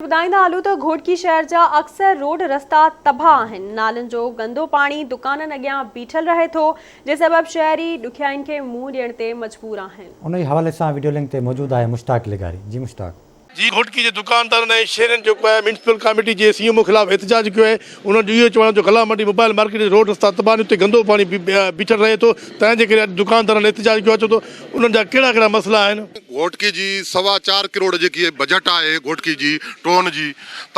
ٻڌائيندا هلون ته گهوٽڪي شهر جا اڪثر روڊ رستا تباهه آهن، نالن جو گندو پاڻي دڪانن اڳيان بيٺل رهي ٿو، جنهن سبب شهري ڏکيائين کي منهن ڏيڻ تي مجبور آهن. انهي حوالي سان وڊيو لنڪ تي موجود آهي مشتاق لغاري جي مشتاق. جي گهوٽڪي جي دڪاندارن ۽ شهرين جيڪو آهي ميونسپل ڪاميٽي جي سي ايم او خلاف احتجاج ڪيو آهي انهن جو اهو چوڻ آهي جو غلا منڊي موبائل مارڪيٽ جي روڊ رستا تباهه آهن اتي گندو پاڻي بيٺل رهي ٿو تنهن جي ڪري اڄ دڪاندارن احتجاج ڪيو آهي ڇو ته انهن جا ڪهڙا ڪهڙا مسئلا آهن؟ گهوٽڪي جي سوا چار ڪروڙ جيڪي بجيٽ آهي گهوٽڪي جي ٽون جي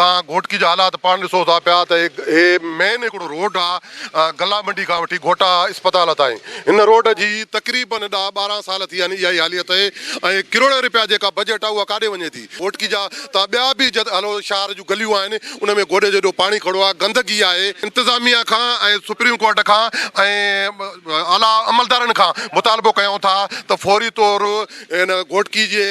تان گهوٽڪي جا حالات پاڻ ڏسو ٿا پيا ته هي مين هڪڙو روڊ آ غلا منڊي کان وٺي گهوٽا اسپتال تائين هن روڊ جي تقريبن ڏاهه 12 سال ٿي ويا آهن اها ئي حاليت اهي ۽ ڪروڙين رپيا جيڪا بجيٽ آ اها ڪاڏي وڃي ٿي گهوٽڪي جا تان ٻيا به جت هلو شهر جون گليون آهن ان ۾ گوڏي جيڏو پاڻي کڙو آ گندگي آهي انتظاميا کان ۽ سپريم ڪورٽ کان ۽ اعليٰ عملدارن کان مطالبو ڪيون ٿا ته فوري طور ان گهوٽڪي جي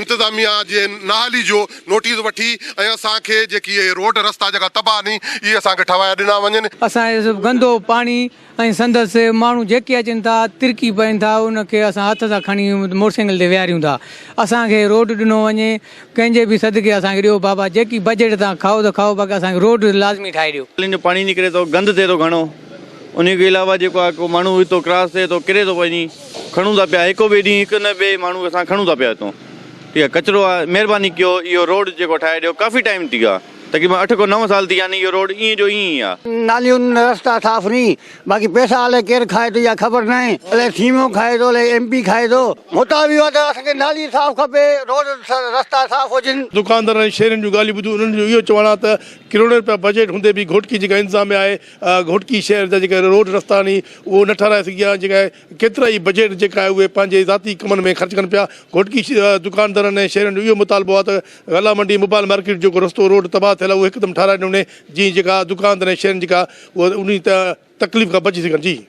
انتظاميا جي نااهلي جو نوٽيس وٺي ۽ اسان کي جيڪي اهي روڊ رستا جيڪا تباهه آهن اهي اسان کي ٺهرايا ڏنا وڃن. اسان جو گندو پاڻي ۽ سندس ماڻهو جيڪي اچن ٿا ترڪي پين ٿا ان کي اسان هٿ سان کڻي موٽرسائيڪل تي ويهاريون ٿا اسان کي روڊ ڏنو وڃي ڪنهن جي به صدقي اسان کي ڏيو بابا جيڪي بجيٽ تان کائو ته کائو باقي اسان کي روڊ لازمي ٺاهي ڏيو. نالين جو پاڻي نڪري ٿو گند ٿئي ٿو گهڻو انهي کي علاوه جيڪو آهي ڪو ماڻهو هتو ڪراس ٿئي ٿو ڪري ٿو وڃي کڻون ٿا پيا هڪ ٻئي ڏينهن هڪ نه ٻئي ماڻهو اسان کڻون ٿا پيا هتو ٺيڪ آهي ڪچرو آهي مهرباني ڪيو اهو روڊ جيڪو ٺاهي ڏيو ڪافي ٽائيم ٿي ويو آهي تقريبن اٺ کان نو سال ٿي ويا آهن اهو روڊ ائين جو ائين ئي آهي. ناليون رستا صاف ني باقي پيسا الائي ڪير کائي ٿو اها خبر ناهي الائي سيمو کائي ٿو الائي ايم پي کائي ٿو مطالبو اهو آهي ته اسان کي نالي صاف کپي روڊ رستا صاف هجن. دڪاندارن ۽ شهرين جون ڳالهيون ٻڌيون انهن جو اهو چوڻ آهي ته ڪروڙين رپيا بجيٽ هوندي به گهوٽڪي جيڪا انتظاميا آهي گهوٽڪي شهر جا جيڪا روڊ رستا آهن اهو نه ٺهرائي سگهي آهي جيڪا ڪيترا ئي بجيٽ جيڪا آهي اهي پنهنجي ذاتي ڪمن ۾ خرچ ڪن پيا گهوٽڪي دڪاندارن ۽ شهرين جو اهو مطالبو آهي ته غلا منڊي موبائل مارڪيٽ جيڪو رستو روڊ تباهه ٿيل آهي اهو هڪدم ٺهرائي ڏنو وڃي جيئن جيڪا دڪاندار ۽ شهرين جيڪا اهي انهي تڪليف کان بچي سگهن جي.